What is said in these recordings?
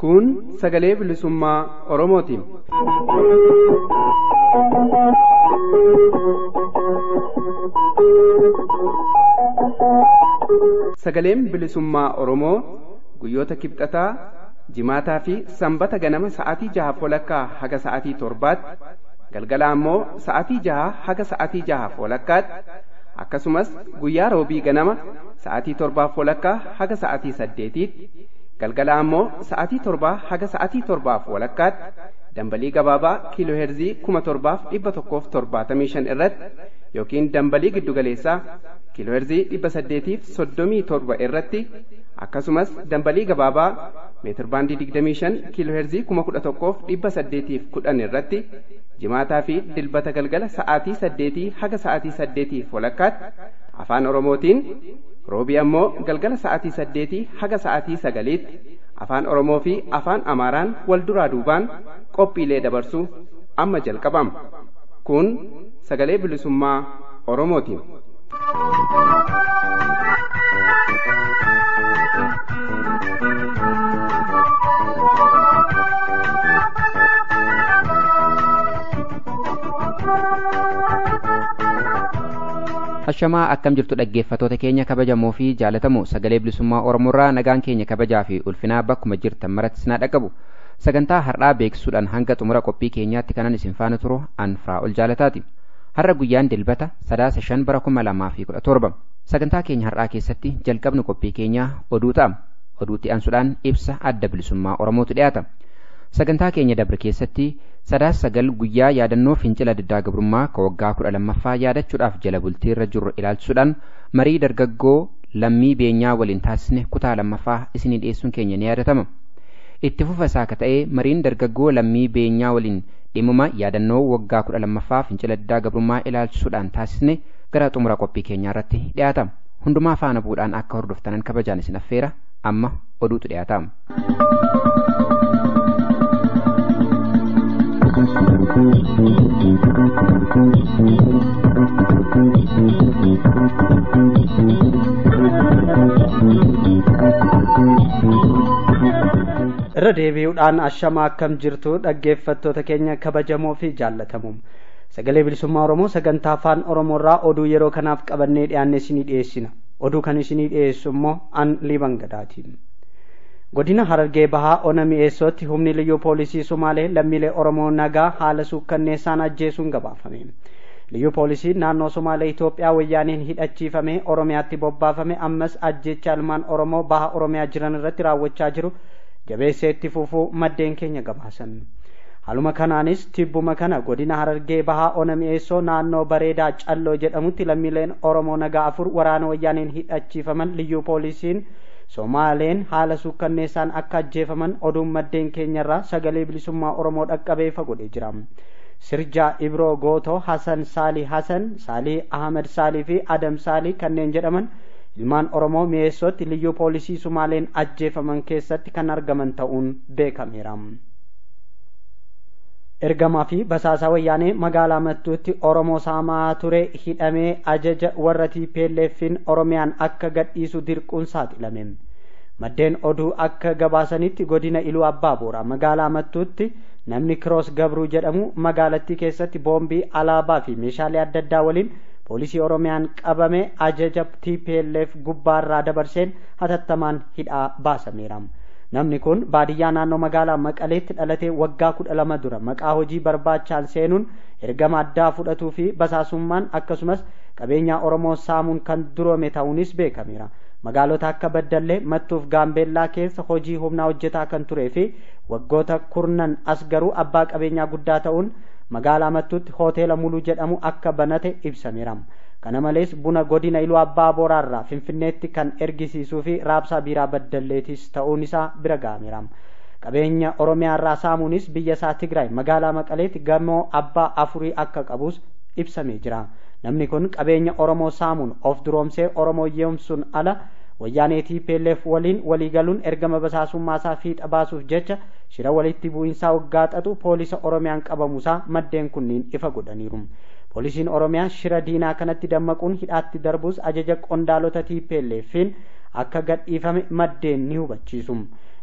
Kun sagalee bilisummaa Oromootiin. Sagaleen bilisummaa Oromoo guyyoota kibxataa, jimaataa fi sanbata ganama sa'aatii 6:30 haga sa'aatii 7tti, galgala ammoo sa'aatii 6 haga sa'aatii 6:30tti, akkasumas guyyaa roobii ganama sa'aatii 7:30 haga sa'aatii 8tti, galgala ammoo sa'aatii 7 haga sa'aatii 7:30tti dambalii gabaabaa kiilooheerzii 7175 irratti yookiin dambalii giddugaleessaa kiilooheerzii 837 irratti, akkasumas dambalii gabaabaa meetir baandii 25 kiilooheerzii 11,810 irratti jimaataa fi dilbata galgala sa'aatii 8 haga sa'aatii 8:30tti afaan Oromootiin, roobii ammoo galgala sa'aatii 8 haga sa'aatii 9tti afaan Oromoo fi afaan Amaaraan wal duraa duubaan qophiilee dabarsu amma jalqabama. Kun sagalee bilisummaa Oromootiin. Hashamaa, akkam jirtu dhaggeeffatoota keenya kabajamoo fi jaalatamoo? Sagalee bilisummaa Oromoorraa nagaan keenya kabajaa fi ulfinaa bakkuma jirtan maratti sinaa dhaqabu. Sagantaa har'aa beeksisuudhaan hanga xumura qophii keenyaatti kanan isin faana turu an Firaa'ol Jaalataati. Har'a guyyaan dilbata, Sadaasa 5, bara 2017. Sagantaa keenya har'aa keessatti jalqabni qophii keenyaa oduu ta'a. Oduutti aansuudhaan ibsa adda bilisummaa Oromootu dhiyaata. Sagantaa keenya dabre keessatti Sadaasa 9 guyyaa yaadannoo fincila diddaa gabrummaa ka waggaa 12ffaa yaadachuudhaaf jala bultii irra jirru ilaalchisuudhaan marii dargaggoo Lammii Beenyaa waliin taasisne kutaa lammaffaa isinii dhiyeessuun keenya ni yaadatama. Itti fufa isaa akka ta'e mariin dargaggoo Lammii Beenyaa waliin dhimmuma yaadannoo waggaa 12ffaa fincila diddaa gabrummaa ilaalchisuudhaan taasisne gara xumura qophii keenyaa irratti dhiyaata. Hundumaa faana bu'uudhaan akka hordoftanan kabajaan isin affeera. Amma oduutu dhiyaata. Irra deebi'uudhaan ashama, akkam jirtu dhaggeeffattoota keenya kabajamoo fi jaallatamoo? Sagalee bilisummaa Oromoo sagantaa afaan Oromoorraa oduu yeroo kanaaf qabannee dhiyaanne isinii dhiyeessina. Oduu kan isinii dhiyeessu immoo an Liiban Gadaati. Godina Harargee Bahaa ona Mi'eessootti humni liyyuu poolisii Sumaalee lammiilee Oromoo nagaa haala suukkanneessaan ajjeesuun gabaafame. Liyyuu poolisiin naannoo Sumaalee Itoophiyaa wayyaaniin hidhachiifamee Oromiyaatti bobbaafame ammas ajjeecha ilmaan Oromoo baha Oromiyaa jiran irratti raawwachaa jiru jabeessee itti fufuu maddeen keenya gabaasan. Haaluma kanaanis tibbuma kana godina Harargee Bahaa ona Mi'eessoo naannoo Bareedaa Calloo jedhamutti lammiileen Oromoo nagaa afur waraana wayyaaniin hidhachiifaman liyyuu poolisiin Somaaleen haala suukkanneessaan akka ajjeefaman oduun maddeen keenyarraa sagalee bilisummaa Oromoo dhaqqabee godhee jira. Sirjaa Ibroo Gootoo, Hasan Saalii, Hasan Saalii, Ahmed Saalii fi Adam Saalii kanneen jedhaman ilmaan Oromoo Mi'eessootti liyyuu poolisii Sumaaleen ajjeefaman keessatti kan argaman ta'uun beekameera. Ergamaa fi basaasaa wayyaanee magaalaa Mattuutti Oromoo saamaa ture hidhamee ajaja warra TPLFin Oromiyaan akka gadhiisu dirquun saaxilame. Maddeen oduu akka gabaasanitti godina Iluu Abbaa Booraa magaalaa Mattuutti namni Kiroos Gabruu jedhamu magaalattii keessatti boombii, alaabaa fi meeshaalee adda addaa waliin poolisii Oromiyaan qabame ajaja TPLF gubbaarraa dabarseen hatattamaan hidhaa baasameera. Namni kun baadiyyaa naannoo magaalaa Maqaleetti dhalatee waggaa 12 dura maqaa hojii barbaachaan seenuun ergama addaa fudhatuu fi basaasummaan akkasumas qabeenyaa Oromoo saamuun kan duroome ta'uunis beekameera. Magaalota akka Baddallee, Mattuuf Gaambeellaa keessa hojii humnaa hojjetaa kan turee fi waggoota kurnan as garuu abbaa qabeenyaa guddaa ta'uun magaalaa Mattuutti hoteela Muluu jedhamu akka banate ibsameera. Kana malees buna godina Iluu Abbaa Booraarraa Finfinneetti kan ergisiisuu fi raabsaa biiraa Baddalleetis ta'uun isaa bira ga'ameera. Qabeenya Oromiyaarraa saamuunis biyya isaa Tigraay magaalaa Maqaleetti gamoo abbaa afurii akka qabus ibsamee jira. Namni kun qabeenya Oromoo saamuun of duroomsee Oromoo yeemsuun ala Wayyaanee TPLF waliin waliigaluun ergama basaasummaasaa fiixa baasuuf jecha shira walitti bu'iinsaa waggaa xaxu poolisa Oromiyaan qabamuusaa maddeen kunniin ifa godhaniiru. Poolisiin Oromiyaa shira diinaa kanatti dammaquun hidhaatti darbuus ajaja qondaalota TPLF'n akka gadhiifame maddeen ni hubachiisu.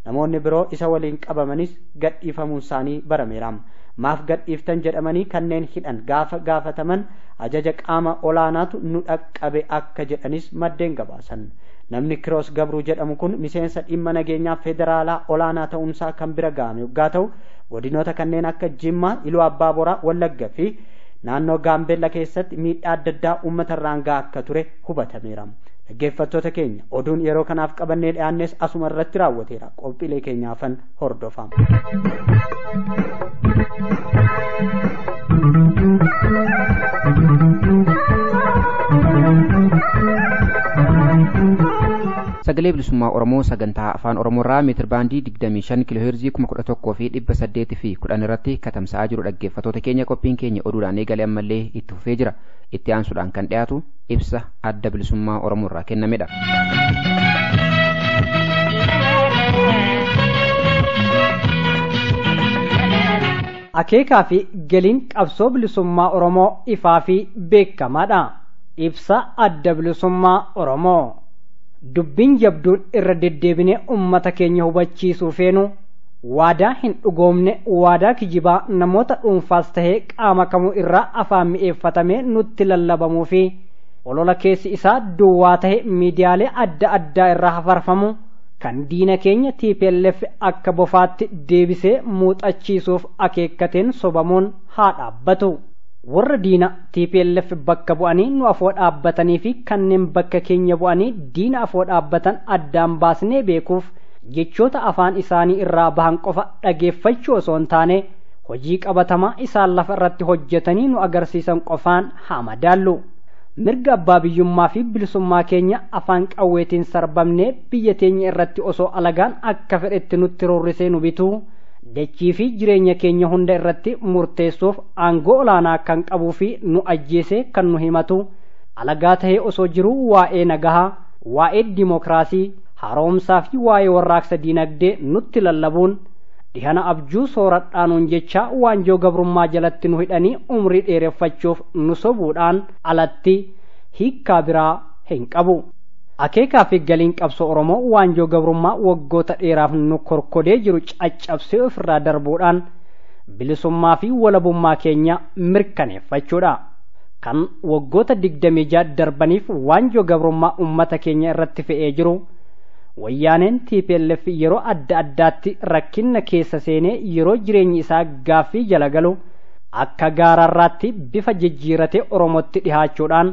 Namoonni biroo isa waliin qabamanis gadhiifamuun isaanii barameera. Maaf gadhiiftan jedhamanii kanneen hidhan gaafa gaafataman ajaja qaama olaanaatu nu dhaqqabe akka jedhanis maddeen gabaasan. Namni Kiroos Gabruu jedhamu kun miseensa dhimma nageenyaa federaalaa olaanaa ta'umsaa kan bira ga'ame yoggaa ta'u godinoota kanneen akka Jimmaa, Iluu Abbaa Boraa, Wallagga fi naannoo Gaambeella keessatti miidhaa adda addaa uummata irraan gahaa akka ture hubatameera. Dhaggeeffattoota keenya, oduun yeroo kanaaf qabannee dhiyaannes asuma irratti raawwateera. Qophiilee keenyaafan hordofaa. Sagalee Bilisummaa Oromoo sagantaa Afaan Oromoorraa meetir baandii 25 kiilooheerzii 11,810 irratti katamsa'aa jiru. Dhaggeeffattoota keenya, qophiin keenya oduudhaan eegalee ammallee itti fufee jira. Itti aansuudhaan kan dhiyaatu ibsa Adda Bilisummaa Oromoorraa kennamedha. Akeekaa fi galiin qabsoo bilisummaa Oromoo ifaa fi beekamaadha. Ibsa Adda Bilisummaa Oromoo. Dubbiin jabduun irra deddeebinee ummata keenya hubachiisuu feenu, waadaa hin dhugoomne, waadaa kijibaa namoota dhuunfaas tahee qaama kamuu irraa afaan mi'eeffatamee nutti lallabamuu fi olola keessi isaa duwwaa tahe miidiyaalee adda addaa irraa hafarfamu kan diina keenya TPLF akka bofaatti deebisee muuxachiisuuf akeekkateen sobamuun haa dhaabbatu. Warra diina TPLF bakka bu'anii nu afoo dhaabbatanii fi kanneen bakka keenya bu'anii diina afoo dhaabbatan addaan baasnee beekuuf jechoota afaan isaanii irraa bahan qofa dhageeffachuu osoo hin taane, hojii qabatamaa isaan lafa irratti hojjetanii nu agarsiisan qofaan haa madaallu. Mirga abbaa biyyummaa fi bilisummaa keenya afaan qawweetiin sarbamnee biyya teenya irratti osoo alagaan akka fedhetti nutti roorrisee nu bituu, dachii fi jireenya keenya hunda irratti murteessuuf aangoo olaanaa kan qabuu fi nu ajjeese kan nu himatu alagaa tahee osoo jiru, waa'ee nagahaa, waa'ee dimookiraasii, haaromsaa fi waa'ee warraaqsa diinagdee nutti lallabuun dhihana abjuu sooradhaanuun jecha waanjoo gabrummaa jalatti nu hidhanii umrii dheereffachuuf nu sobuudhaan alatti hiikkaa biraa hin qabu. Akeekaa fi galiin qabsoo Oromoo waanjoo gabrummaa waggoota dheeraaf nu korkodee jiru caccabsee ofirraa darbuudhaan bilisummaa fi walabummaa keenya mirkaneeffachuudha. Kan waggoota 26 darbaniif waanjoo gabrummaa uummata keenya irratti fe'ee jiru Wayyaaneen TPLF yeroo adda addaatti rakkinna keessa seenee yeroo jireenyi isaa gaaffii jala galu akka gaararraatti bifa jijjiiratee Oromootti dhihaachuudhaan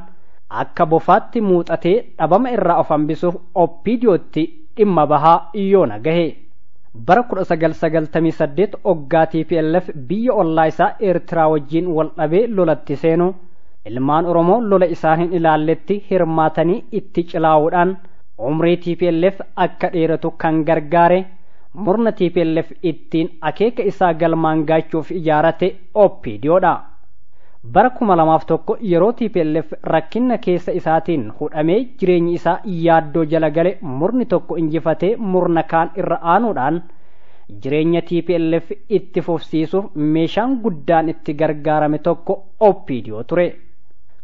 akka bofaatti muuxatee dhabama irraa of hambisuuf OPDOtti dhimma bahaa yoona gahe. Bara 1998 oggaa TPLF biyya ollaa isaa Eertiraa wajjin wal dhabee lolatti seenu, ilmaan Oromoo lola isaan hin ilaalletti hirmaatanii itti cilaa'uudhaan umrii TPLF akka dheeratu kan gargaare murna TPLF ittiin akeeka isaa galmaan gaachuuf ijaarate OPDOdha. Bara 2001 yeroo TPLF rakkinna keessa isaatiin hudhamee jireenyi isaa yaaddoo jala gale, murni tokko injifatee murna kaan irra aanuudhaan jireenya TPLF itti fufsiisuuf meeshaan guddaan itti gargaarame tokko OPDO ture.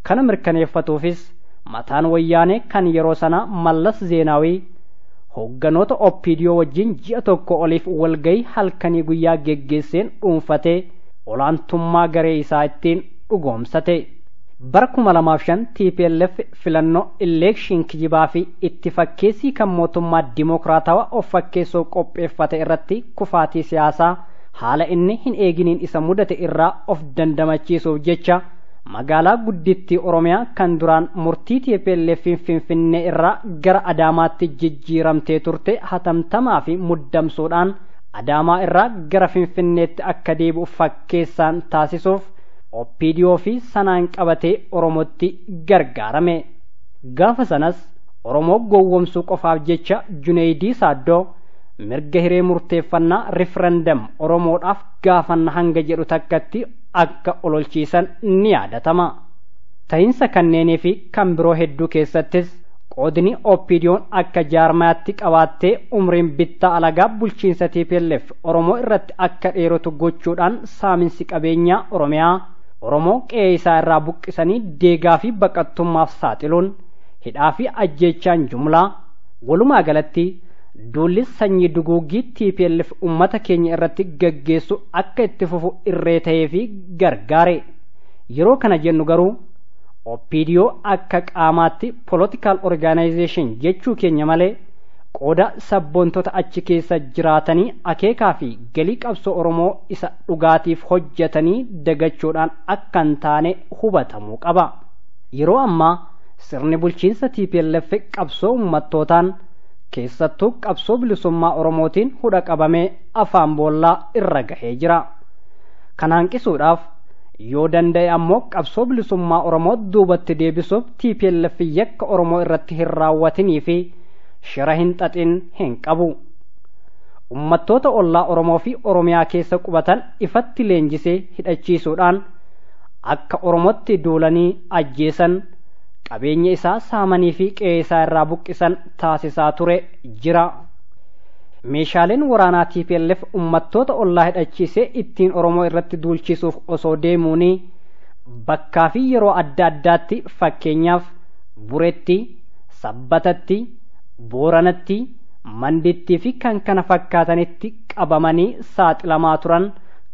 Kana mirkaneeffatuufis mataan Wayyaanee kan yeroo sanaa Mallas Zeenaawii hoogganoota OPDO wajjin ji'a tokko oliif walgahii halkanii guyyaa geggeesseen dhuunfatee olaantummaa garee isaa ittiin dhugoomsate. Bara 2005 TPLF filannoo election kijibaa fi itti fakkeessii kan mootummaa dimokiraatawaa of fakkeessoo qopheeffate irratti kufaatii siyaasaa haala inni hin eeginiin isa mudate irraa of dandamachiisuuf jecha magaalaa guddittii Oromiyaa kan duraan murtii TPLF Finfinnee irraa gara Adaamaatti jijjiiramtee turte hatamtamaa fi muddamsuudhaan Adaamaa irraa gara Finfinneetti akka deebi'u fakkeessaan taasisuuf OPDO fi sanaan qabatee Oromootti gargaarame. Gaafa sanas Oromoo gowwomsuu qofaaf jecha Juneeydii Saaddoo mirga hiree murteeffannaa referendum Oromoodhaaf gaafanna hanga jedhu takkatti akka ololchiisan ni yaadatama. Ta'iinsa kanneenii fi kan biroo hedduu keessattis Qoodni OPDO'n akka jaarmayaatti qabaattee umriin bittaa alagaa bulchiinsa TPLF Oromoo irratti akka dheeratu gochuudhaan saaminsi qabeenyaa Oromiyaa Oromoo qe'ee isaa irraa buqqisanii deegaa fi baqattummaaf saaxiluun hidhaa fi ajjeechaan jumlaa walumaa galatti duulli sanyii duguuggii TPLF uummata keenya irratti gaggeessu akka itti fufu irree ta'ee fi gargaare. Yeroo kana jennu garuu OPDO akka qaamaatti political organization jechuu keenya malee qooda sabboontota achi keessa jiraatanii akeekaa fi galii qabsoo Oromoo isa dhugaatiif hojjetanii dagachuudhaan akka hin taane hubatamuu qaba. Yeroo ammaa sirni bulchiinsa TPLF qabsoo uummattootaan keessattuu qabsoo bilisummaa Oromootiin hudha qabamee afaan boollaa irra gahee jira. Kana hanqisuudhaaf yoo danda'e ammoo qabsoo bilisummaa Oromoo duubatti deebisuuf TPLF yakka Oromoo irratti hin raawwatinii fi shira hin xaxin hin qabu. Uummattoota ollaa Oromoo fi Oromiyaa keessa qubatan ifatti leenjisee hidhachiisuudhaan akka Oromootti duulanii ajjeesan qabeenya isaa saamanii fi qe'ee isaa irraa buqqisan taasisaa ture jira. Meeshaaleen waraanaa TPLF uummattoota ollaa hidhachiisee ittiin Oromoo irratti duulchisuuf osoo deemuuni bakkaa fi yeroo adda addaatti fakkeenyaaf Buretti, Sabbatatti, Booranatti, Mandittii fi kan kana fakkaatanitti qabamanii saaxilamaa turan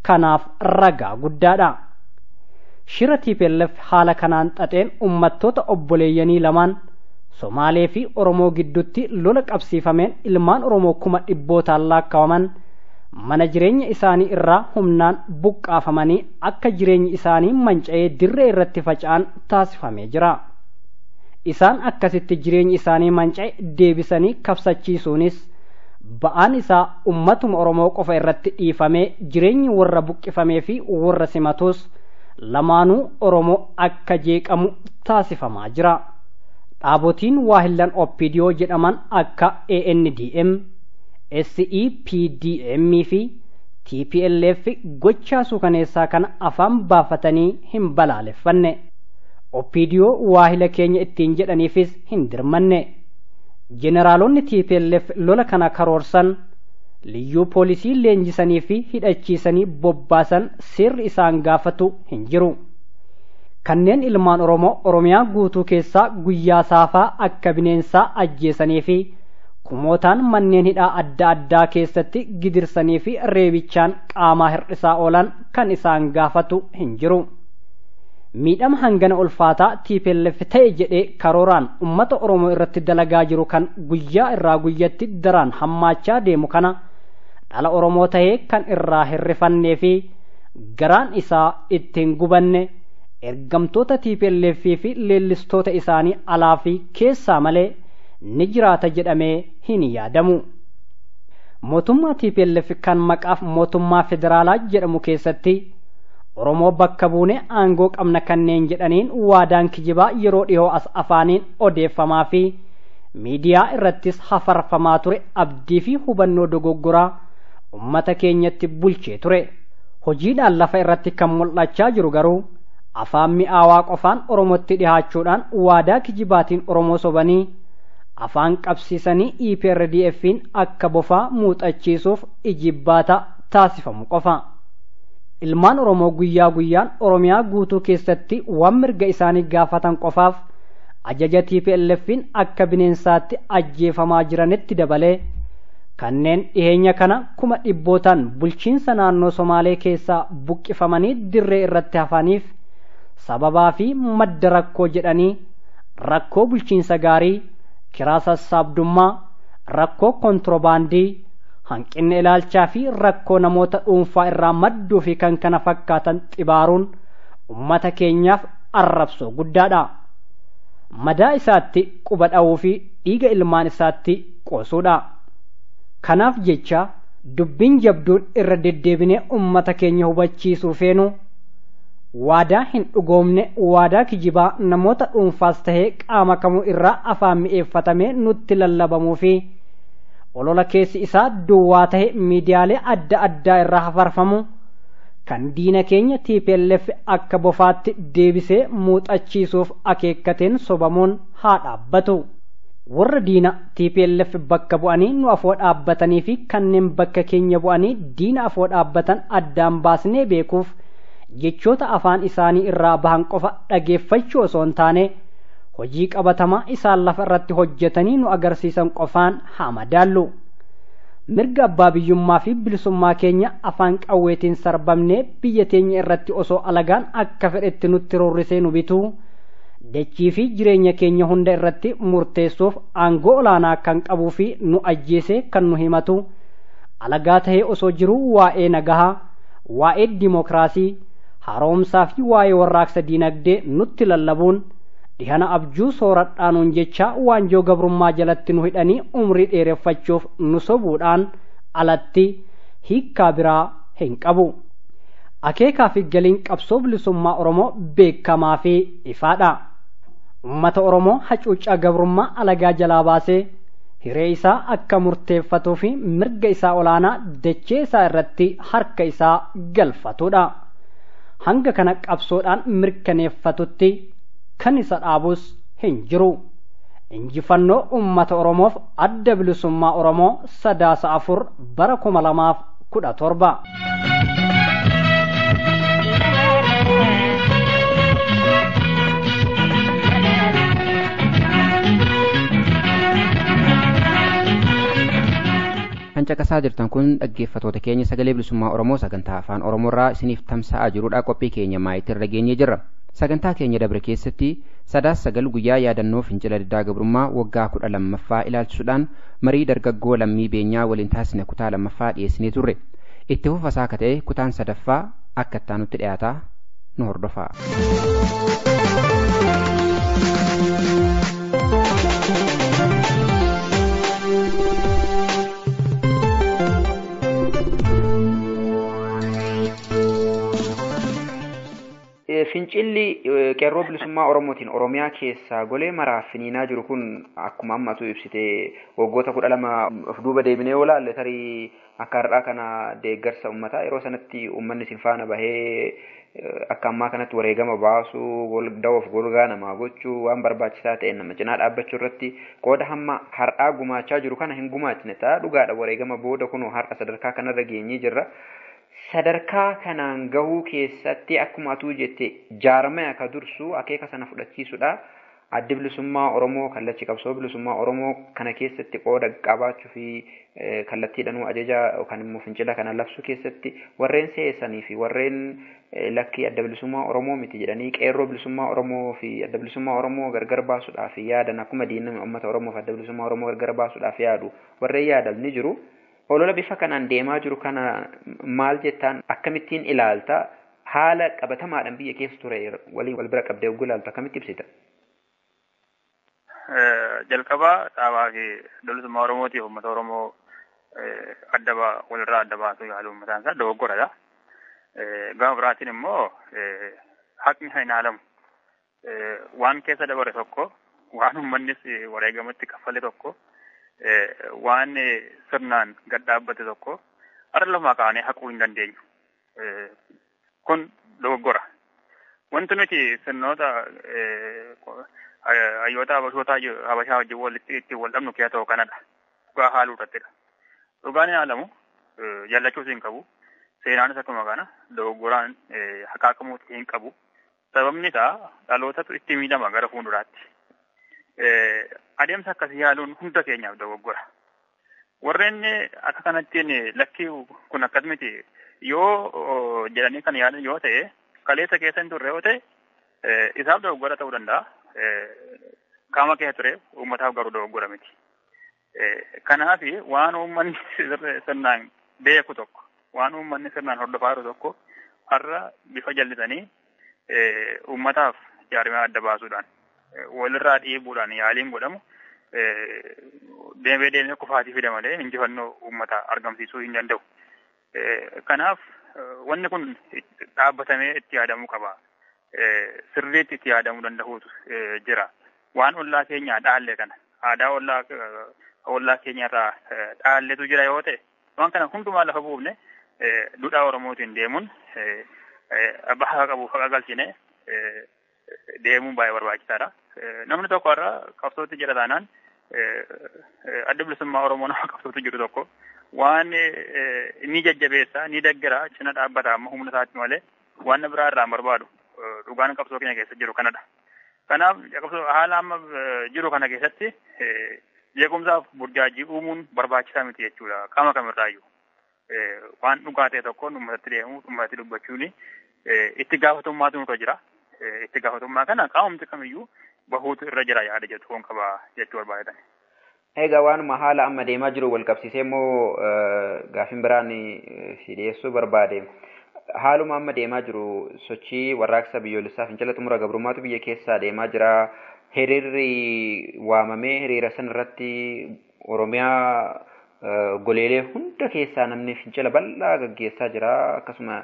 kanaaf ragaa guddaadha. Shira TPLF haala kanaan xaxeen uummattoota obboleeyyanii lamaan Somaalee fi Oromoo gidduutti lola qabsiifameen ilmaan Oromoo 100,000 lakkaa'aman mana jireenya isaanii irraa humnaan buqqaafamanii akka jireenyi isaanii manca'ee dirree irratti faca'an taasifamee jira. Isaan akkasitti jireenyi isaanii manca'e deebisanii kabsachiisuunis ba'aan isaa uummatuma Oromoo qofa irratti dhiifamee jireenyi warra buqqifamee fi warra simatus lamaanuu Oromoo akka jeeqamu taasifamaa jira. Dhaabotiin waahillan OPDO jedhaman akka ANDM, SEPDM fi TPLF gochaa suukaneessaa kana afaan baafatanii hin balaaleffanne. OPDO waahila keenya ittiin jedhaniifis hin dirmanne. Jeneraalonni TPLF lola kana karoorsan liyyuu poolisii leenjisanii fi hidhachiisanii bobbaasan seerri isaan gaafatu hin jiru. Kanneen ilmaan Oromoo Oromiyaa guutuu keessaa guyyaa saafaa akka bineensaa ajjeesanii fi kumootaan manneen hidhaa adda addaa keessatti gidirsanii fi reebichaan qaamaa hir'isaa oolan kan isaan gaafatu hin jiru. Miidhama hangana ulfaataa TPLF ta'e jedhee karooraan uummata Oromoo irratti dalagaa jiru kan guyyaa irraa guyyatti daraan hammaachaa deemu kana dhala Oromoo ta'ee kan irraa hirrifannee fi garaan isaa ittiin gubanne ergamtoota TPLF fi leellistoota isaanii alaa fi keessaa malee ni jiraata jedhamee hin yaadamu. Mootummaa TPLF kan maqaaf mootummaa federaalaa jedhamu keessatti Oromoo bakka buune aangoo qabna kanneen jedhaniin waadaan kijibaa yeroo dhihoo as afaaniin odeeffamaa fi miidiyaa irrattis hafarfamaa ture abdii fi hubannoo dogoggoraa uummata keenyatti bulchee ture. Hojiidhaan lafa irratti kan mul'achaa jiru garuu afaan mi'aawaa qofaan Oromootti dhihaachuudhaan waadaa kijibaatiin Oromoo sobanii afaan qabsiisanii EPRDF'n akka bofaa muuxachiisuuf ijibbaata taasifamu qofa. Ilmaan Oromoo guyyaa guyyaan Oromiyaa guutuu keessatti waan mirga isaanii gaafatan qofaaf ajaja TPLF'n akka bineensaatti ajjeefamaa jiranitti dabalee kanneen dhiheenya kana 100,000 bulchiinsa naannoo Somaalee keessaa buqqifamanii dirree irratti hafaniif sababaa fi madda rakkoo jedhanii rakkoo bulchiinsa gaarii, kiraa sassaabdummaa, rakkoo kontiroobaandii, hanqinni ilaalchaa fi rakkoo namoota dhuunfaa irraa madduu fi kan kana fakkaatan xibaaruun uummata keenyaaf arrabsoo guddaadha. Madaa isaatti quba dha'uu fi dhiiga ilmaan isaatti qoosuudha. Kanaaf jecha dubbiin jabduun irra deddeebinee uummata keenya hubachiisuu feenu waadaa hin dhugoomne waadaa kijibaa namoota dhuunfaas tahee qaama kamuu irraa afaan mi'eeffatamee nutti lallabamuu fi olola keessi isaa duwwaa tahe miidiyaalee adda addaa irraa hafarfamu kan diina keenya TPLF akka bofaatti deebisee muuxachiisuuf akeekkateen sobamuun haa dhaabbatu. Warra diina TPLF bakka bu'anii nu afoo dhaabbatanii fi kanneen bakka keenya bu'anii diina afoo dhaabbatan addaan baasnee beekuuf jechoota afaan isaanii irraa bahan qofa dhageeffachuu osoo hin taane hojii qabatamaa isaan lafa irratti hojjetanii nu agarsiisan qofaan haa madaallu. Mirga abbaa biyyummaa fi bilisummaa keenya afaan qawweetiin sarbamnee biyya teenya irratti osoo alagaan akka fedhetti nutti roorrisee nu bituu dachii fi jireenya keenya hunda irratti murteessuuf aangoo olaanaa kan qabuu fi nu ajjeesee kan nu himatu alagaa tahee osoo jiruu waa'ee nagahaa, waa'ee dimookiraasii, haaromsaa fi waa'ee warraaqsa diinagdee nutti lallabuun dhihana abjuu sooradhaanuun jecha waanjoo gabrummaa jalatti nu hidhanii umrii dheereffachuuf nu sobuudhaan alatti hiikkaa biraa hin qabu. Akeekaa fi galiin qabsoo bilisummaa Oromoo beekamaa fi ifaadha. Uummata Oromoo hacuuccaa gabrummaa alagaa jalaa baasee hiree isaa akka murteeffatuu fi mirga isaa olaanaa dachee isaa irratti harka isaa galfatudha. Hanga kana qabsoodhaan mirkaneeffatutti kan isa dhaabus hin jiru. Injifannoo uummata Oromoof adda bilisummaa Oromoo 4 Sadaasa bara 2017. Kan caqasaa jirtan kun dhaggeeffatoota keenya sagalee bilisummaa Oromoo sagantaa afaan Oromoorraa isiniif tamsa'aa jirudha. Qophii keenya maayitirra geenyee jirra. Sagantaa keenya dabre keessatti 9 Sadaasa guyyaa yaadannoo fincila diddaa gabrummaa waggaa 12ffaa ilaalchisuudhaan marii dargaggoo lammii beenyaa waliin taasisne kutaa 2ffaa dhiyeessinee turre. Itti fufasaa akka ta'e kutaan 3ffaa akka ittaanutti dhiyaataa nu hordofaa. Fincilli qeerroo bilisummaa Oromootiin Oromiyaa keessaa golee maraaf finiinaa jiru kun akkuma ammatu ibsite waggoota 12 of duuba deebinee yoo ilaalle tarii akka har'aa kana deeggarsa uummataa yeroo sanatti uummanni isin faana bahee akka ammaa kanatti wareegama baasuu dawoof golgaa namaa gochuu waan barbaachisaa ta'e nama cinaa dhaabbachuu irratti qooda hamma har'aa gumaachaa jiru kana hin gumaachine ta'a dhugaadha wareegama booda kunoo har'a sadarkaa kanarra geenyee jirra. Sadarkaa kanaan gahuu keessatti akkuma atuu jette jaarmaya ka dursu akeeka sana fudhachiisudha. Addi bilisummaa Oromoo kallachi qabsoo bilisummaa Oromoo kana keessatti qooda qabaachuu fi kallattiidhanuu ajaja yookaan immoo fincila kana labsuu keessatti warreen seessanii fi warreen lakkii adda bilisummaa Oromoo miti jedhanii qeerroo bilisummaa Oromoo fi adda bilisummaa Oromoo gargar baasuudhaaf yaadan akkuma diinni uummata Oromoo fi adda bilisummaa Oromoo gargar baasuudhaaf yaadu warreen yaadan ni jiru. Olola bifa kanaan deemaa jiru kana maal jettaan akkamittiin ilaalta haala qabatamaadhaan biyya keessa ture waliin wal bira qabdee yogguu ilaaltu akkamitti ibsita? Jalqabaa dhaabaa fi bilisummaa Oromootiif uummata Oromoo adda walirraa adda baasuu yaalu uummataan isaa dogoggoradha. Gama biraatiin immoo haqni hin haalamu. Waan keessa dabare tokko waan uummannis wareegamatti kaffale tokko waan sirnaan gad dhaabbate tokko har'a lamaa kaanee haquu hin dandeenyu. Kun dogoggora. Wanti nuti sirnoota hayyoota habashootaa habashaa wajjin walitti ittiin wal dhabnu keessaa tokko kanadha. Dhugaa haaluu irrattidha. Dhugaan hin haalamu jaallachuus hin qabu. Seenaanis akkuma kana dogoggoraan haqaaqamuus hin qabu. Sababni isaa dhalootatu itti miidhama gara fuulduraatti. Adeemsa akkasii yaaluun hunda keenyaaf dogoggora. Warreen akka kanattiin lakkii kun akkas miti yoo jedhanii kan yaalan yoo ta'e kaleessa keessa hin turre yoo ta'e isaaf dogoggora ta'uu danda'a. Qaama keessa ture uummataaf garuu dogoggora miti. Kanaaf waan uummanni sirnaan beeku tokko waan uummanni sirnaan hordofaa jiru tokko har'a bifa jallisanii uummataaf jaarmiyaa adda baasuudhaan walirraa dhiibuudhaan yaaliin godhamu deemee deemee kufaatii fida malee injifannoo uummataa argamsiisuu hin danda'u. Kanaaf wanni kun dhaabbatamee itti yaadamuu qaba. Sirriitti itti yaadamuu danda'uutu jira. Waan ollaa keenyaa dhaalle kana aadaa ollaa keenyarraa dhaalletu jira yoo ta'e waan kana hundumaa lafa buufne duudhaa Oromootiin deemuun bahaa qabu faqa galchine deemuun baay'ee barbaachisaadha. Namni tokko har'a qabsootti jira taanaan Adda Bilisummaa Oromoo nama qabsootu jiru tokko waan ni jajjabeessa, ni deggera, cina dhaabbata amma humna isaatti malee waan biraa irraa hin barbaadu. Dhugaan qabsoo keenya keessa jiru kanadha. Kanaaf haala amma jiru kana keessatti jeequmsaaf burjaajii uumuun barbaachisaa miti jechuudha. Qaama kamirraayyuu waan dhugaa ta'e tokkoon uummatatti deemuu, uummatatti dubbachuun itti gaafatamummaatu nurra jira. Itti gaafatamummaa kana qaamumti kamiyyuu bahuutu irra jira yaada jettu qaba jechuu barbaadan. Egaa waanuma haala amma deemaa jiru wal qabsiisee immoo gaafin biraan si dhiyeessuu barbaade. Haaluma amma deemaa jiru sochii warraaqsa biyyoolessaa fincila xumura gabrummaatu biyya keessaa deemaa jira. Hiriirri waamamee hiriira san irratti Oromiyaa goleelee hunda keessaa namni fincila bal'aa gaggeessaa jira. Akkasuma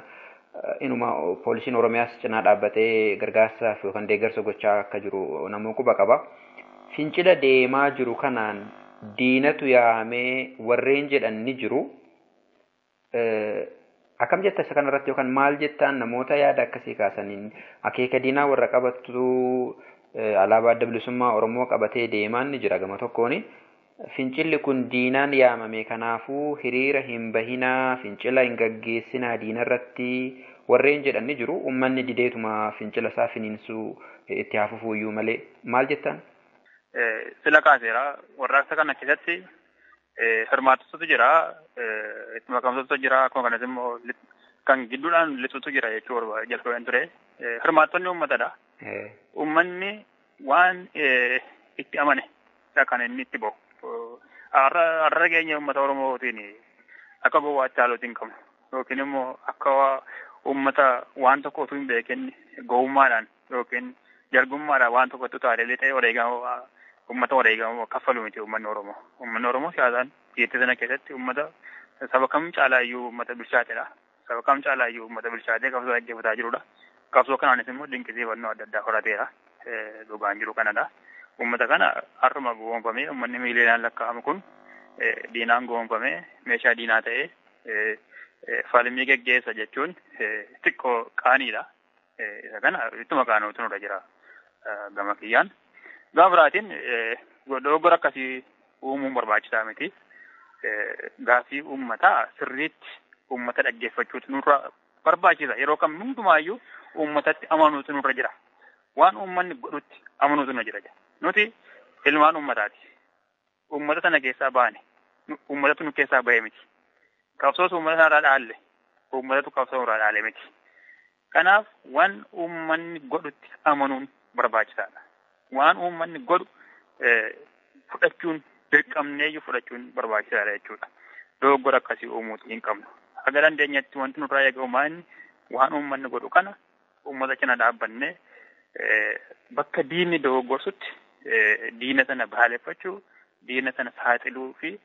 inuma poolisiin Oromiyaas cinaa dhaabbatee gargaarsaaf yookaan deeggarsa gochaa akka jiru namuu quba qaba. Fincila deemaa jiru kanaan diinatu yaamee warreen jedhan ni jiru. Akkam jetta isa kanarratti yookaan maal jettaan namoota yaada akkasii kaasaniin akeeka diinaa warra qabattu alaabaa adda bilisummaa Oromoo qabatee deemaan ni jira gama tokkooni. Fincilli kun diinaan yaamame, kanaafuu hiriira hin bahinaa, fincila hin gaggeessinaa diinarratti warreen jedhan ni jiru. Uummanni dideetuma fincila isaa finiinsuu itti hafuufuu iyyuu malee maal jettan? Sila kaaseera, warraaqsa kana keessatti hirmaattotatu jira, itti makamtootatu jira, akkuma kanas immoo kan gidduudhaan lixutu jira jechuu jalqabeen ture. Hirmaattonni uummatadha. Uummanni waan itti amane kan inni itti bahu. Har'a keenya uummata Oromootiin akka gowwaatti haalootiin qabnu yookiin immoo akka uummata waan tokko utuu hin beekin gowwummaadhaan yookiin jalgummaadhaan waan tokkotti utaalee lixee wareegama uummata wareegama kaffalu miti uummanni Oromoo. Uummanni Oromoo siyaasaan biyyattii sana keessatti uummata saba kam caalaa iyyuu uummata bilchaatedha. Saba kam caalaa iyyuu uummata bilchaatee qabsoo gaggeeffataa jirudha. Qabsoo kanaanis immoo dinqisiifannoo adda addaa horateera. Dhugaan jiru kanadha. Uummata kana har'uma goonfamee uummanni miiliyoonaan lakkaa'amu kun diinaan goonfamee meeshaa diinaa ta'ee falmii geggeessa jechuun xiqqoo qaaniidha. Isa kana ittuma qaanuutu nurra jira gama kiyyaan. Gama biraatiin dogoggora akkasii uumuun barbaachisaa miti. Gaaffii uummataa sirriitti uummata dhaggeeffachuutu nurra barbaachisa. Yeroo kam hundumaayyuu uummatatti amanuutu nurra jira. Waan uummanni godhutti amanuutu nurra jira. Nuti ilmaan uummataati. Uummata sana keessaa baane. Uummatatu nu keessaa bahe miti. Qabsoos uummata sanarraa dhaalle. Uummatatu qabsoo irraa dhaale miti. Kanaaf waan uummanni godhutti amanuun barbaachisaadha. Waan uummanni godhu fudhachuun dirqamneeyyuu fudhachuun barbaachisaadha jechuudha. Dogoggora akkasii uumuutu hin qabnu. Haga dandeenyatti wanti nurraa eegamu inni waan uummanni godhu kana uummata cina dhaabbannee bakka diinni dogoggorsutti diina sana balaaleffachuu, diina sana saaxiluu fi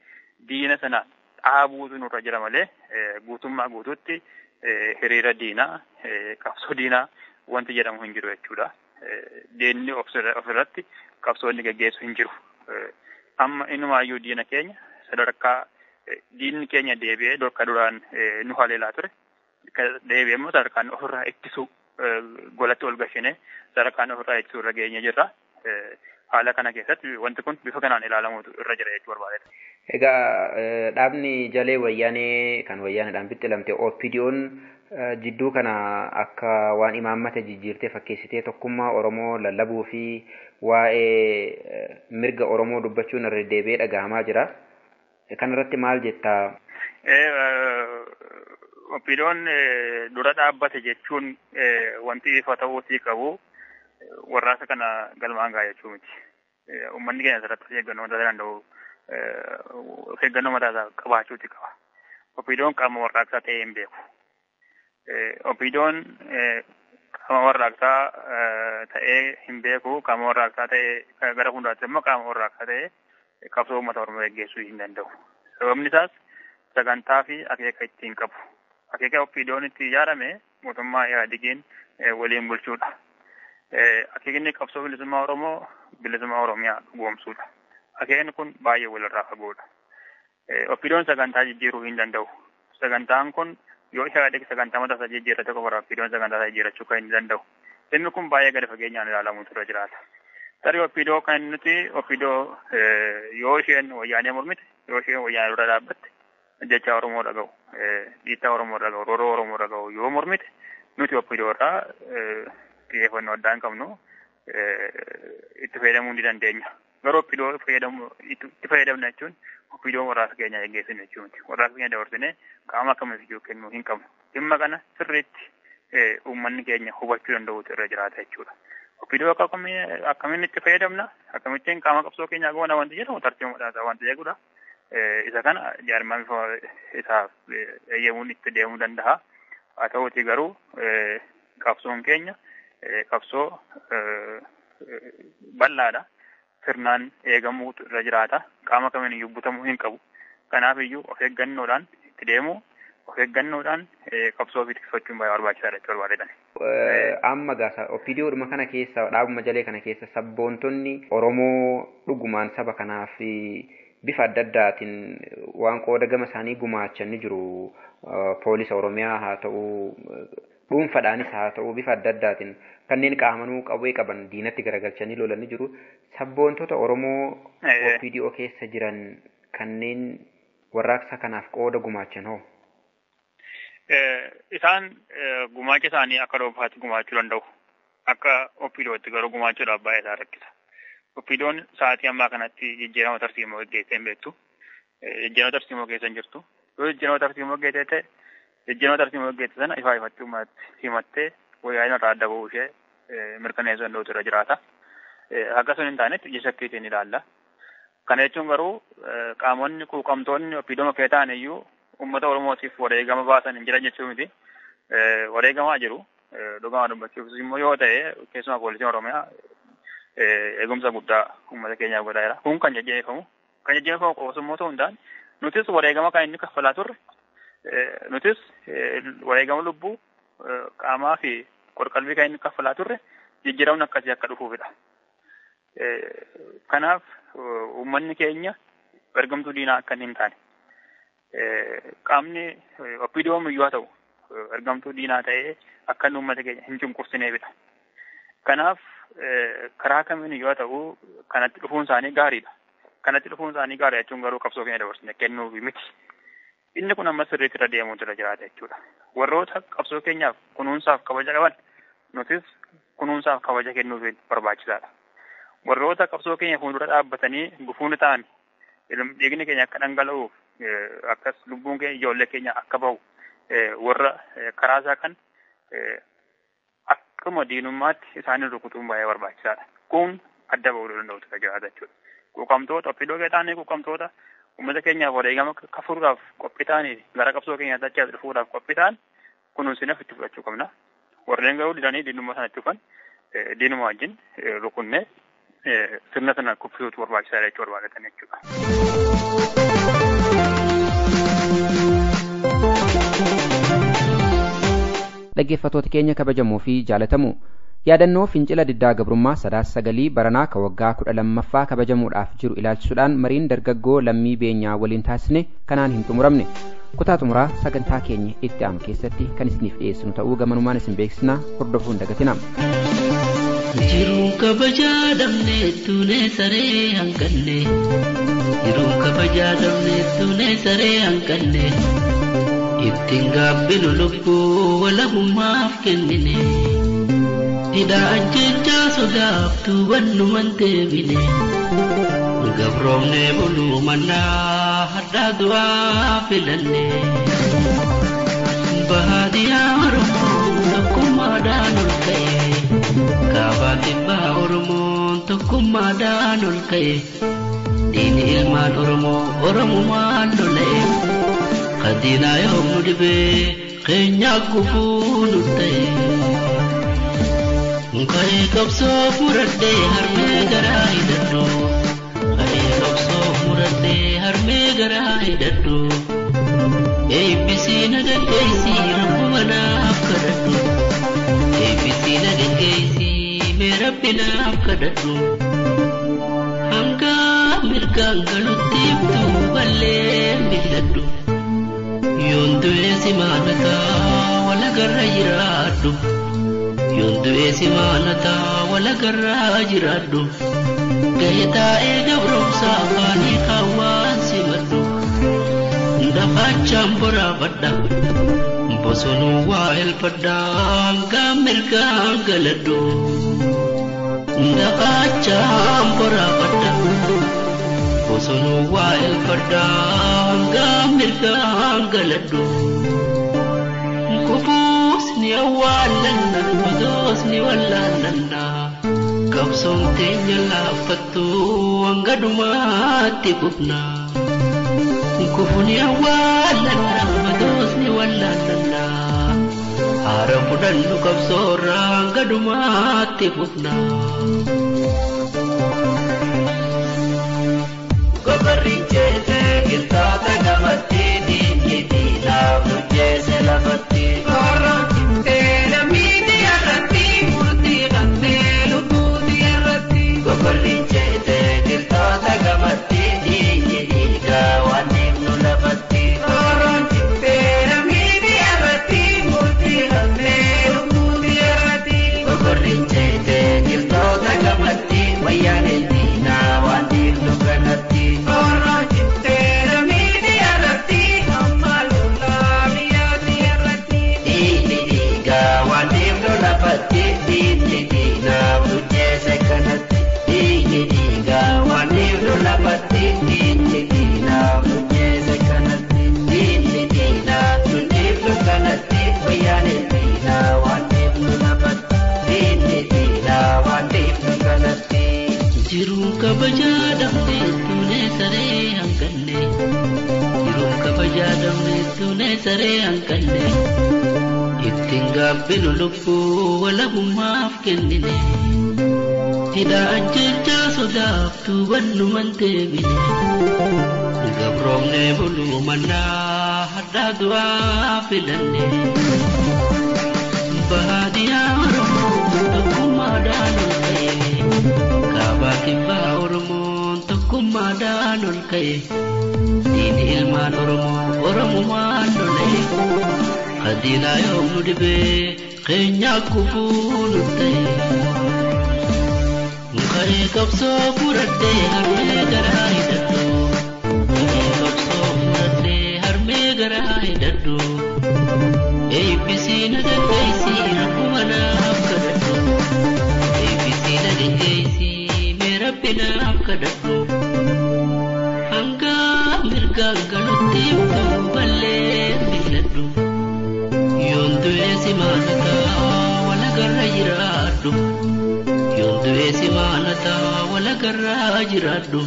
diina sana dhaabuutu nurra jira malee guutummaa guutuutti hiriira diinaa, qabsoo diinaa wanti jedhamu hin jiru jechuudha. Diinni ofirratti qabsoo inni geggeessu hin jiru. Amma inumaayyuu diina keenya sadarkaa diinni keenya deebi'ee dorka duraan nu haleelaa ture. Deebi'ee immoo sadarkaan ofirraa ittisuu golatti ol gashinee sadarkaan ofirraa ittisuu irra geenye jirra. Haala kana keessatti wanti kun bifa kanaan ilaalamuutu irra jira jechuu barbaadedha. Egaa dhaabni jalee wayyaanee kan wayyaaneedhaan bixxilamte OPDO'n jidduu kana akka waan imaammata jijjiirtee fakkeessitee tokkummaa Oromoo lallabuu fi waa'ee mirga Oromoo dubbachuun irra deebi'ee dhagahamaa jira. Kanarratti maal jettaa? OPDO'n dura dhaabbate jechuun wanti ifa ta'uutii qabu warraaqsa kana galmaan gahaa jechuu miti. Uummanni keenya asirratti of eeggannoo mataa danda'u of eeggannoo mataa isaa qabaachuuti qaba. OPDO'n qaama warraaqsaa ta'ee hin beeku. OPDO'n qaama warraaqsaa ta'ee hin beeku. Qaama warraaqsaa ta'ee gara fuulduraatti immoo qaama warraaqsaa ta'ee qabsoo uummata Oromoo geggeessuu hin danda'u. Sababni isaas sagantaa fi akeeka ittiin qabu. Akeeka OPDO'n itti ijaarame mootummaa Ihaadigiin waliin bulchuudha. Akeekni qabsoo bilisummaa Oromoo bilisummaa Oromiyaa dhugoomsuudha. Akeekni kun baay'ee walirraa fagoodha. OPDO'n sagantaa jijjiiruu hin danda'u. Sagantaan kun yoo Ihaadig sagantaa mataa isaa jijjiirrate qofa OPDO'n sagantaa isaa jijjiirrachuu kan hin danda'u. Inni kun baay'ee gadi fageenyaan ilaalamuutu irra jiraata. Tarii OPDO kan nuti OPDO yoo isheen wayyaanee mormite, yoo isheen wayyaanee dura dhaabbatte, jecha Oromoo dhaga'u, dhiittaa Oromoo dhaga'u, rooroo Oromoo dhaga'u yoo mormite, nuti OPDO irraa xiyyeeffannoo addaa hin qabnu, itti fayyadamuu ni dandeenya. Garuu OPDO fayyadamu itti fayyadamna jechuun OPDO warraaqsa keenya geggeessinu jechuu miti. Warraaqsa keenya dabarsinee qaama kamiifiyyuu kennuu hin qabnu. Dhimma kana sirriitti uummanni keenya hubachuu danda'utu irra jiraata jechuudha. OPDO akkamiin itti fayyadamna, akkamittiin qaama qabsoo keenyaa goona wanti jedhamu tartiiba madhaasaa wanta jedhudha. Isa kana jaarmaan bifa isaaf eeyyamuun itti deemuu danda'a. Haa ta'uutii garuu qabsoon keenya qabsoo bal'aadha. Sirnaan eegamuutu irra jiraata. Qaama kamiin iyyuu butamuu hin qabu. Kanaaf iyyuu of eeggannoodhaan itti deemuu, of eeggannoodhaan qabsoo ofii tikfachuun baay'ee barbaachisaadha jechuu barbaadetan. Amma gaasa OPDOdhuma kana keessa, dhaabuma jalee kana keessa sabboontonni Oromoo dhugumaan saba kanaaf bifa adda addaatiin waan qooda gama isaanii gumaachan ni jiru. Poolisa Oromiyaa haa ta'u, dhuunfadhaanis haa ta'u, bifa adda addaatiin kanneen qaamanuu qawwee qaban diinatti garagalchanii lolan ni jiru. Sabboontota Oromoo OPDO keessa jiran kanneen warraaqsa kanaaf qooda gumaachan hoo? Isaan gumaacha isaanii akka dhuunfaatti gumaachuu danda'u. Akka OPDOtti garuu gumaachuudhaaf baay'ee isaan rakkisa. OPDOn sa'aatii ammaa kanatti jijjiirama tarsiimoo geggeessee hin beektu. Jijjiirama tarsiimoo keessa hin jirtu. Yoo jijjiirama tarsiimoo geggeessee ta'e, jijjiirama tarsiimoo geggeesse sana ifaa ifatti uummatatti himattee wayyaa'ina irraa adda ba'uu ishee mirkaneessuu danda'utu irra jiraata. Akka sun hin taanetti ija shakkiitiin ilaalla. Kana jechuun garuu qaamonni quuqamtoonni OPDO kee ta'an iyyuu uummata Oromootiif wareegama baasan hin jiran jechuu miti. Wareegamaa jiru. Dhugamaa dubbachuuf immoo yoo ta'e, keessumaa poolisiin Oromiyaa eegumsa guddaa uummata keenyaaf godhaa jira. Kun kan jajjabeeffamu. Kan jajjabeeffamu qofa osoo hin taane, nutis wareegama kan inni kaffalaa turre, nutis wareegama lubbuu qaamaa fi qorqalbii kan inni kaffalaa turre jijjiiramni akkasii akka dhufuufidha. Kanaaf uummanni keenya ergamtuu diinaa akka hin taane, qaamni OPDO iyyuu haa ta'u ergamtuu diinaa ta'ee akka inni uummata keenya hin cunqursineefidha. Kanaaf karaa kamiin iyyuu haa ta'u kanatti dhufuun isaanii gaariidha. Kanatti dhufuun isaanii gaarii jechuun garuu qabsoo keenya dabarsine kennuufi miti. Inni kun amma sirriitti irra deemuutu irra jiraata jechuudha. Warroota qabsoo keenyaaf kunuunsaaf kabaja qaban nutis kunuunsaaf kabaja kennuufiin barbaachisaadha. Warroota qabsoo keenya fuuldura dhaabbatanii gufuun ta'an, dhiigni keenya akka dhangala'uuf, akkas lubbuun keenya ijoollee keenya akka bahu warra karaa isaa kan akkuma diinummaatti isaanii rukutuun baay'ee barbaachisaadha. Kun adda ba'uu danda'utu irra jiraata jechuudha. Quuqamtoota OPDO ta'anii quuqamtoota uummata keenyaaf wareegama kaffaluudhaaf qophii ta'anii gara qabsoo keenyaatti achi as dhufuudhaaf qophii ta'an kunuunsinee ofitti fudhachuu qabna. Warreen garuu didanii diinummaa sana dhufan diinuma wajjin rukunnee sirna sana kuffisuutu barbaachisaadha jechuu barbaadatan jechuudha. Dhaggeeffattoota keenya kabajamoo fi jaalatamoo, yaadannoo fincila diddaa gabrummaa 9/9 baranaa ka waggaa 12ffaa kabajamuudhaaf jiru ilaalchisuudhaan mariin dargaggoo Lammii Beenyaa waliin taasisne kanaan hin xumuramne. Kutaa xumuraa sagantaa keenya itti aanu keessatti kan isiniif dhiyeessinu ta'uu gamanumaan isin beeksisna, hordofuun dagatina. Jiruun kabajaa dhabne tunee saree hanqanne. Jiruun kabajaa dhabne tunee saree hanqanne. Ittiin gaabbinu lubbuu walabummaaf kennine. Hidhaa ajjechaa sodaaf duubannuman deebine. Gabroomnee buluu mannaa hadhaa du'aa filanne. Bahaadiyaa Oromoo tokkummaadhaan ol ka'e. Kaabaa kibbaa Oromoon tokkummaadhaan ol ka'e. Diini ilmaan Oromoo Oromumaan lola'e. Qadiinaa yoom nu dhibee keenyaa gufuu nu ta'e. Ka'ee qabsoo muradhee harmee garaa hidhadhu. Ka'ee qabsoo muradhee harmee garaa hidhadhu. Eebbisii na dandeessii rabbuma naaf kadhadhu. Eebbisii na dandeessii mee rabbi naaf kadhadhu. Hanga mirgaan galutti ibtuu ballee mil'adhu. Yoon du'e si maanataa walagarra jiraadhu. Yoon du'ee si maanataa walagarraa jiraadhu. Gahee taa'ee gabroomsaa afaanii kaawwaan simadhu. Ndafaachaan boraafadha. Bosonuu waa elfadha hangaa mirgaa galadhu. Ndafaachaan boraafadha. Bosonuu waa elfadha hangaa mirgaa galadhu. Kufuus ni awwaallanna odoos ni wallaallanna. Qabsoon teenya laaffattu hanga dhumaatti kufna. Kufuun awwaallanna odoos ni wallaallanna. Haara fudhannu qabsoorra hanga dhumaatti kufna. Gobarri jeesee qilxaata gamatti diinni diinaaf nu jeese lafatti. Qorroo cittee lammiitii irratti murtii qabdee lubbuutii irratti. Gobarri jeesee qilxaata gamatti diinni dhiigaa waan deemnu lafatti. Qorroo cittee lammiitii irratti murtii qabdee lubbuutii irratti. Gobarri jeesee qilxaata gamatti wayyaan diinaa waan deemnu kanatti. Qorroo cittee lammiitii irratti amma lolaa biyyaatii irratti. Diinni dhiigaa waan deemnu lafatti diinni diinaaf nu jeese kanatti. Diinni dhiigaa waan deemnu lafatti diinni diinaaf nu jeese kanatti. Diinni diinaaf nu deemnu kanatti wayyaan diinaa waan deemnu lafatti. Diinni diinaa waan deemnu kanatti. Jiruun kabajaa dhabdee tuunee saree hanqanne. Jiruun kabajaa dhabdee tuunee saree hanqanne. Ittiin gaabbinu lubbuu walabummaaf kennine. Hidhaa ajjechaa sodaaf duubannuman deebine. Gabroomnee buluu mannaa hadhaa du'aa filanne. Baadiyyaa Oromoo tokkummaadhaan ol ka'e. Kaabaa kibbaa Oromoon tokkummaadhaan ol ka'e. Diinni ilmaan Oromoo Oromumaan lole. Qadiinaa yoom nu dhibee keenyaa kufuu nu ta'e. Qaree qabsoo fudhadhee harmee garaa hidhadhu. Qaree qabsoo fudhadhee harmee garaa hidhadhu. Eebbisii na gaggeessii rakkuma naaf kadhadhu. Eebbisii na gaggeessii mee rabbi naaf kadhadhu. Hanga mirgaan galutti duuballee mil'adhu. Yoon du'ee si maanataa walagarra jiraadhu. Yoon du'ee si maanataa walagarra jiraadhu.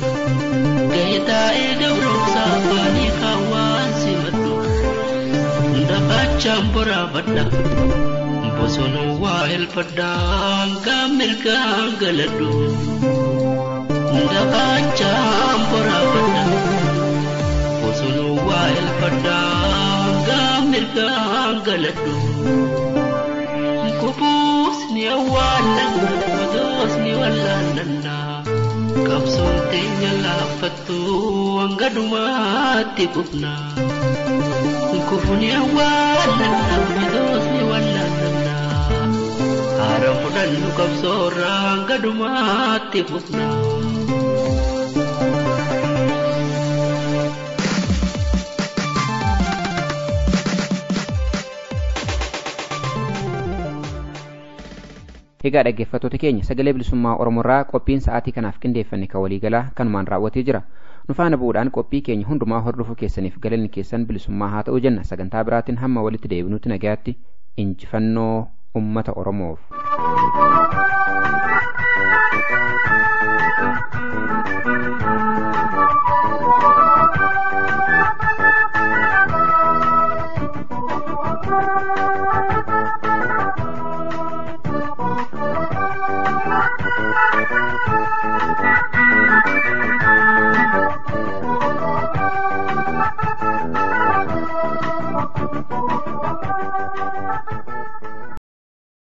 Gahee taa'ee gabroomsaa afaanii kaawwaan simadhu. Ndafaachaan boraafadha. Bosonuu waa elfadha hanga mirgaan galadhu. Ndafaachaan boraafadha. Bosonuu waa elfadha hanga mirgaan galadhu. Kufuus ni awwaallanna odoos ni wallaallanna. Qabsoon teenya laaffattu hanga dhumaatti kufna. Kufuun awwaallanna odoos ni wallaallanna. Haara fudhannu qabsoorra hanga dhumaatti kufna. Egaa dhaggeeffattoota keenya sagalee bilisummaa Oromoorraa qophiin sa'aatii kanaaf qindeeffanne kan waliigalaa kanumaan raawwatee jira. Nu faana bu'uudhaan qophii keenya hundumaa hordofuu keessaniif galanni keessan bilisummaa haa ta'u jenna. Sagantaa biraatiin hamma walitti deebinutti nagayaatti injifannoo uummata Oromoof.